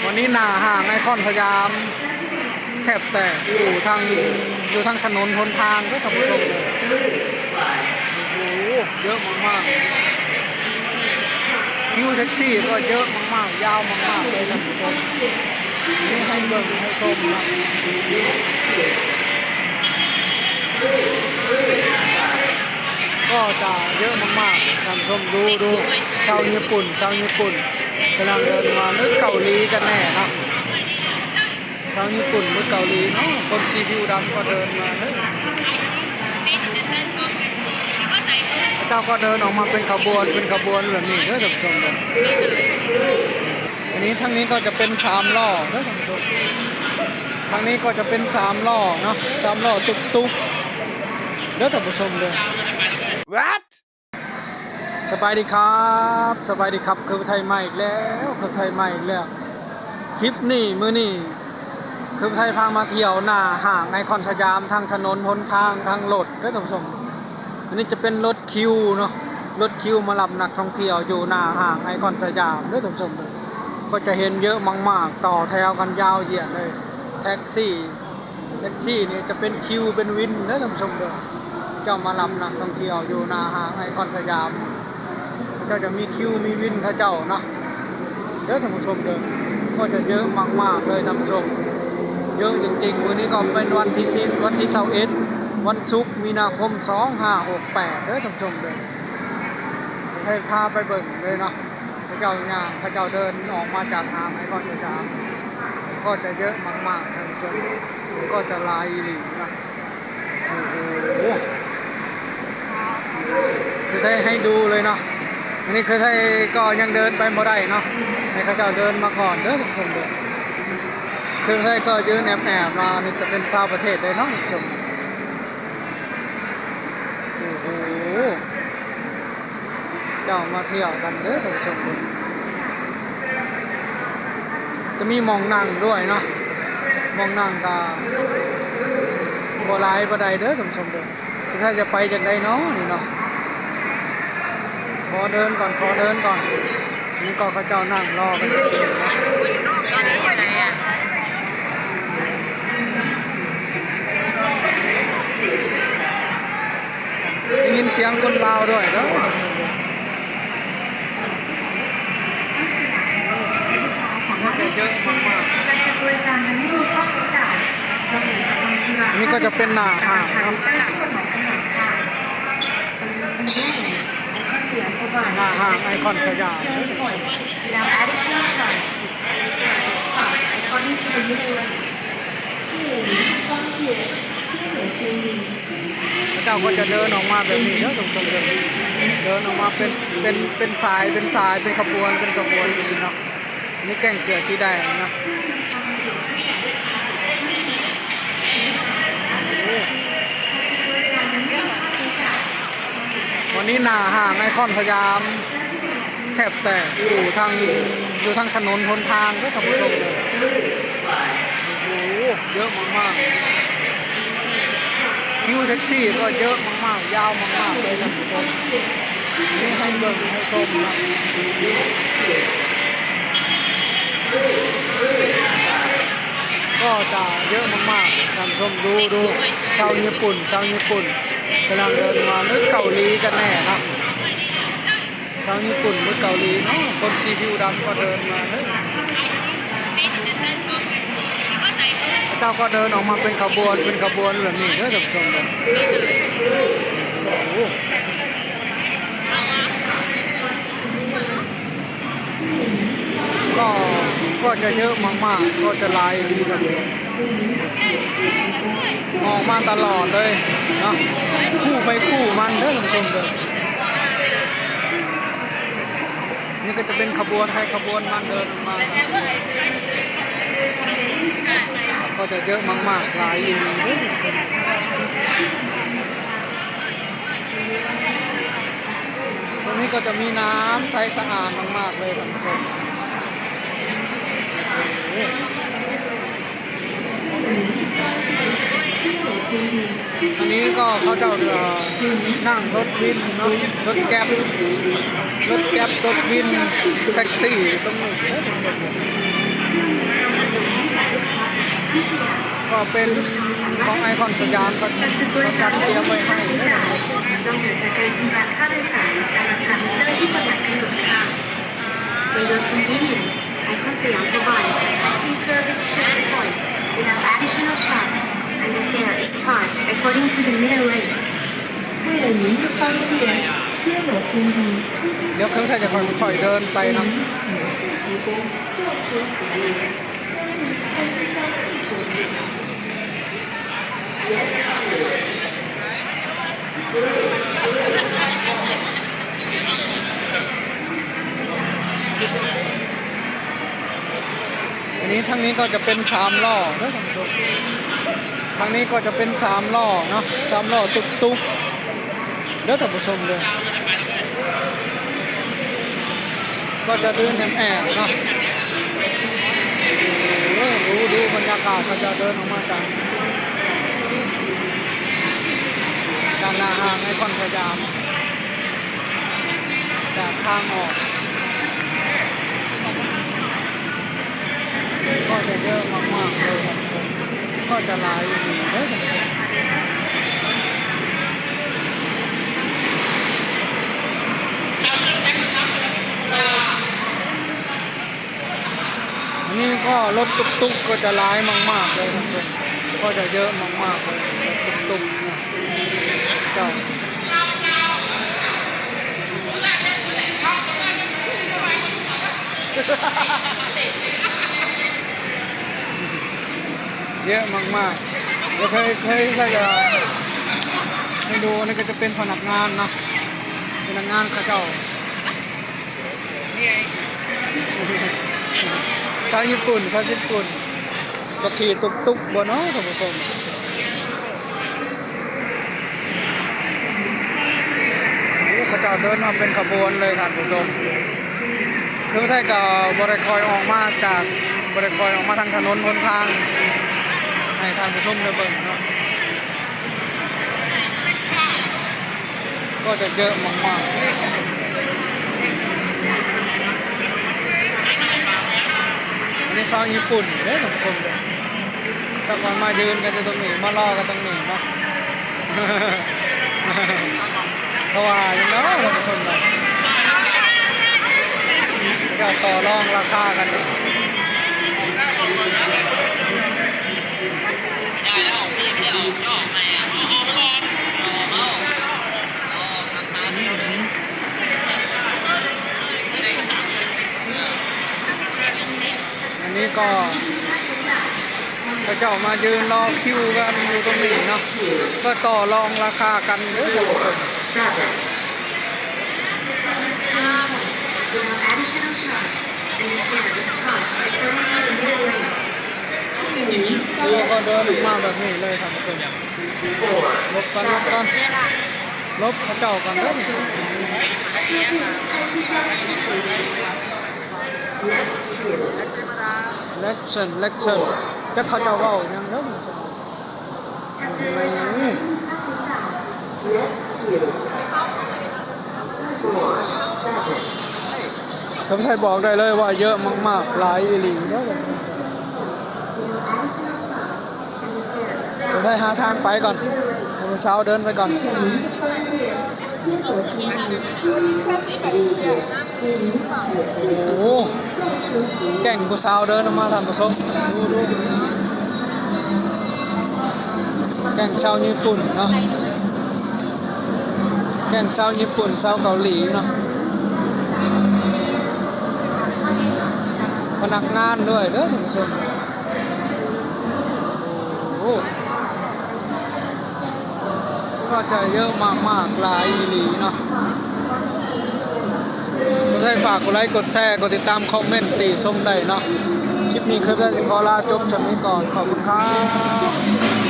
ຕອນນີ້ໜ້າຫ້າງໄອຄອນສະຫຍາມແທບແຕກ ຢູ່ທາງ ຢູ່ທາງຖະໜົນຫົນທາງເດີທ່ານຜູ້ຊົມເດີ. ໂອ້ໂຫ ເຍອະມາກໆ ຄິວແທັກຊີກໍເຍອະມາກໆ ຍາວມາກໆເລີຍທ່ານຜູ້ຊົມ. ມີໃຫ້ເບິ່ງໃຫ້ຊົມນະ ກໍຈະເຍອະມາກໆ ທ່ານຜູ້ຊົມ. ດູ ດູ ຊາວຍີ່ປຸ່ນ ຊາວຍີ່ປຸ່ນກຳລັງເດີນມາ ຫຼືເກົາຫຼີກັນແນ່ເນາະ. ຊາວຍີ່ປຸ່ນ ຫຼືເກົາຫຼີເນາະ ຄົນສີຜິວດຳກໍເດີນມາເດີ. ເຂົາເຈົ້າກໍເດີນອອກມາເປັນຂະບວນ ເປັນຂະບວນແບບນີ້ເດີທ່ານຜູ້ຊົມເດີ. ອັນນີ້ ທາງນີ້ກໍຈະເປັນສາມລໍ້ເດີທ່ານຜູ້ຊົມ. ທາງນີ້ກໍຈະເປັນສາມລໍ້ເນາະ ສາມລໍ້ຕຸກໆເດີທ່ານຜູ້ຊົມເດີ. ສະບາຍດີຄັບ ສະບາຍດີຄັບ ຄືໄທມາອີກແລ້ວ ຄືໄທມາອີກແລ້ວ. ຄລິບນີ້ ມື້ນີ້ ຄືໄທພາມາທ່ຽວໜ້າຫ້າງໄອຄອນສະຫຍາມ ທາງຖະໜົນຫົນທາງ ທາງລົດເດີທ່ານຜູ້ຊົມ. ອັນນີ້ຈະເປັນລົດຄິວເນາະ ລົດຄິວມາຮັບນັກທ່ອງທ່ຽວຢູ່ໜ້າຫ້າງໄອຄອນສະຫຍາມເດີທ່ານຜູ້ຊົມເດີ. ກໍຈະເຫັນເຍອະມາກໆ ຕໍ່ແຖວກັນຍາວຢຽດເລີຍ ແທັກຊີ ແທັກຊີນີ້ຈະເປັນຄິວເປັນວິນເດີທ່ານຜູ້ຊົມເດີ. ເຈົ້າມາຮັບນັກທ່ອງທ່ຽວຢູ່ໜ້າຫ້າງໄອຄອນສະຫຍາມ ເຂົາເຈົ້າຈະມີຄິວມີວິນເຂົາເຈົ້າເນາະ ເດີທ່ານຜູ້ຊົມເດີ. ກໍຈະເຍອະມາກໆເລີຍທ່ານຜູ້ຊົມ ເຍອະຈິງໆ. ມື້ນີ້ກໍເປັນວັນທີສິບ ວັນທີຊາວເອັດ ວັນສຸກ ມີນາຄົມ ສອງຫ້າຫົກແປດເດີທ່ານຜູ້ຊົມເດີ. ໃຫ້ພາໄປເບິ່ງເລີຍເນາະ ເຂົາເຈົ້າຍ່າງ ເຂົາເຈົ້າເດີນອອກມາຈາກຫ້າງໄອຄອນສະຫຍາມ ກໍຈະເຍອະມາກໆ ທ່ານຜູ້ຊົມ ກໍຈະຫຼາຍອີ່ຫຼີນະ. ໂອ້ໂຫ ຄືໄທໃຫ້ດູເລີຍເນາະ. ອັນນີ້ຄືໄທກໍຍັງເດີນໄປບໍ່ໄດ້ເນາະ ໃຫ້ເຂົາເຈົ້າເດີນມາກ່ອນເດີທ່ານຜູ້ຊົມເດີ. ຄືໄທກໍຢືນແອບໆເນາະ ອັນນີ້ຈະເປັນຊາວປະເທດເດ້ເນາະທ່ານຜູ້ຊົມ. ໂອ້ໂຫ ເຈົ້າມາທ່ຽວກັນເດີທ່ານຜູ້ຊົມເດີ. ຈະມີໝ່ອງນັ່ງດ້ວຍເນາະ ໝ່ອງນັ່ງກະບໍ່ຫຼາຍປານໃດເດີທ່ານຜູ້ຊົມເດີ. ຖ້າຈະໄປຈັ່ງໃດເນາະນີ້ເນາະ ຂໍເດີນກ່ອນ ຂໍເດີນກ່ອນ. ນີ້ກໍເຂົາເຈົ້ານັ່ງລໍກັນຢູ່ເນາະ ໄດ້ຍິນສຽງຄົນລາວດ້ວຍເດີ. ເຍອະມາກໆ ອັນນີ້ກໍຈະເປັນໜ້າຫ້າງເນາະ ໜ້າຫ້າງໄອຄອນສະຫຍາມ. ເຂົາເຈົ້າກໍຈະເດີນອອກມາແບບນີ້ເດີທ່ານຜູ້ຊົມເດີ. ເດີນອອກມາເປັນ ເປັນ ເປັນສາຍ ເປັນສາຍ ເປັນຂະບວນ ເປັນຂະບວນເນາະ. ອັນນີ້ແກ້ງເສື້ອສີແດງເນາະ. ໂອ້ ຕອນນີ້ໜ້າຫ້າງໄອຄອນສະຫຍາມ ແທບແຕກ ຢູ່ທາງ ຢູ່ທາງຖະໜົນຫົນທາງເດີທ່ານຜູ້ຊົມເດີ. ໂອ້ໂຫ ເຍອະມາກໆ ຄິວແທັກຊີກໍເຍອະມາກໆ ຍາວມາກໆເລີຍທ່ານຜູ້ຊົມ. ມີໃຫ້ເບິ່ງໃຫ້ຊົມນະ ກໍຈະເຍອະມາກໆ ທ່ານຜູ້ຊົມ. ດູ ດູ ຊາວຍີ່ປຸ່ນ ຊາວຍີ່ປຸ່ນກຳລັງເດີນມາ ຫຼືເກົາຫຼີກັນແນ່ເນາະ. ຊາວຍີ່ປຸ່ນ ຫຼືເກົາຫຼີເນາະ ຄົນສີຜິວດຳກໍເດີນມາເດີ. ເຂົາເຈົ້າກໍເດີນອອກມາເປັນຂະບວນ ເປັນຂະບວນແບບນີ້ເດີທ່ານຜູ້ຊົມເດີ. ໂອ້ໂຫ ກໍ ກໍຈະເຍອະມາກໆ ກໍຈະຫຼາຍອີ່ຫຼີນະ. ອອກມາຕະຫຼອດເລີຍເນາະ ຄູ່ໄປຄູ່ມັນເດີທ່ານຜູ້ຊົມເດີ. ນີ້ກໍຈະເປັນຂະບວນໃຜຂະບວນມັນເດີນມາ ກໍຈະເຍອະມາກໆ ຫຼາຍອີ່ຫຼີເດີ. ຕົງນີ້ກໍຈະມີນ້ຳໃສສະອາດມາກໆເລີຍທ່ານຜູ້ຊົມ. ອັນນີ້ກໍເຂົາເຈົ້າ ເອີ ນັ່ງລົດວິນເນາະ ລົດແກັບ ລົດແກັບ ລົດວິນ ແທັກຊີຕົງນີ້ເດີທ່ານຜູ້ຊົມ. ກໍເປັນຂອງໄອຄອນສະຫຍາມ ເຂົາຈັດຕຽມໄວ້ໃຫ້. ນອກເໜືອຈາກການຊຳລະຄ່າໂດຍສານຕາມລາຄາມິເຕີທີ່ກົດໝາຍກຳນົດຄ່ະ. For your convenience, Icon Siam provides a taxi service to the airport without additional charge, and the fare is charged according to the meter rate. 为了您的方便，暹罗天地出租车 ດຽວເຄື່ອງໃຊ້ຈະຄ່ອຍໆເດີນໄປເນາະ. ອັນນີ້ ທາງນີ້ກໍຈະເປັນສາມລໍ້ເດີທ່ານຜູ້ຊົມ, ທາງນີ້ກໍຈະເປັນສາມລໍ້ເນາະ, ສາມລໍ້ຕຸກໆ ເດີທ່ານຜູ້ຊົມເດີ. ກໍຈະເດີນແອບໆເນາະ. ໂອ້ ດູ ດູບັນຍາກາດ ເຂົາຈະເດີນອອກມາຈາກ ຈາກໜ້າຫ້າງໄອຄອນສະຫຍາມ ຈາກທາງອອກ ກໍຈະເຍອະມາກໆເລີຍ. ກໍຈະຫຼາຍອີ່ຫຼີເດີທ່ານຜູ້ຊົມ. ອັນນີ້ກໍລົດຕຸກໆກໍຈະຫຼາຍມາກໆເລີຍທ່ານຜູ້ຊົມ, ກໍຈະເຍອະມາກໆເລີຍ ລົດຕຸກໆເນາະ. ເຈົ້າ ເຍອະມາກໆ. ດຽວເຄີຍ ເຄີຍໃສ່ຈະໃຫ້ດູ, ອັນນີ້ກໍຈະເປັນພະນັກງານເນາະ, ພະນັກງານເຂົາເຈົ້າ ຊາວຍີ່ປຸ່ນ ຊາວຍີ່ປຸ່ນ ຈະຂີ່ຕຸກໆບໍ່ເນາະທ່ານຜູ້ຊົມ? ໂອ້ ເຂົາເຈົ້າເດີນມາເປັນຂະບວນເລີຍທ່ານຜູ້ຊົມ. ຄືໄທກໍບໍ່ໄດ້ຄ່ອຍອອກມາຈາກ ບໍ່ໄດ້ຄ່ອຍອອກມາທາງຖະໜົນຫົນທາງໃຫ້ທ່ານຜູ້ຊົມໄດ້ເບິ່ງເນາະ. ກໍຈະເຍອະມາກໆ. ອັນນີ້ຊາວຍີ່ປຸ່ນເດ້ທ່ານຜູ້ຊົມເດີ, ແຕ່ກ່ອນມາຢືນກັນຢູ່ຕົງນີ້ ມາລໍກັນຕົງນີ້ເນາະ. ເຂົາວ່າຫຍັງເນາະທ່ານຜູ້ຊົມເນາະ, ເຂົາຕໍ່ລອງລາຄາກັນຢູ່. ອັນນີ້ກໍເຂົາເຈົ້າມາຢືນລໍຄິວກັນຢູ່ຕົງນີ້ເນາະ, ເພື່ອຕໍ່ລອງລາຄາກັນເດີທ່ານຜູ້ຊົມ. Seven. Without additional charge, and the fare is charged according to the meter rate. ແລ້ວກໍເດີນອອກມາແບບນີ້ເລີຍທ່ານຜູ້ຊົມ. ຫຼົບກ່ອນ ຫຼົບກ່ອນ ຫຼົບເຂົາເຈົ້າກ່ອນເດີ. Next view. ເລັກເຊິນ ເລັກເຊິນ ຈັກເຂົາເຈົ້າເວົ້າຫຍັງເດີ. Next view. ເຂົາໃຊ້ບອກໄດ້ເລີຍວ່າເຍາະມາກໆ ຫຼາຍອີ່ຫຼີເດີ. ເຂົາໃຊ້ຫາທາງໄປກ່ອນ ໃຫ້ຜູ້ສາວເດີນໄປກ່ອນ. ໂອ້ ແກ້ງຜູ້ສາວເດີນອອກມາທ່ານຜູ້ຊົມ, ແກ້ງຊາວຍີ່ປຸ່ນເນາະ, ແກ້ງຊາວຍີ່ປຸ່ນ ຊາວເກົາຫຼີເນາະ, ພະນັກງານດ້ວຍເດີທ່ານຜູ້ຊົມ. ໂອ້ ກໍຈະເຍາະມາກໆ ຫຼາຍອີ່ຫຼີເນາະ. ກໍໃຫ້ຝາກກົດໄລ ກົດແຊ ກົດຕິດຕາມ ຄອມເມັນ ຕິຊົມໄດ້ເນາະ. ຄລິບນີ້ຄືຊິຂໍລາຈົບສ່ຳນີ້ກ່ອນ. ຂອບຄຸນຄັບ.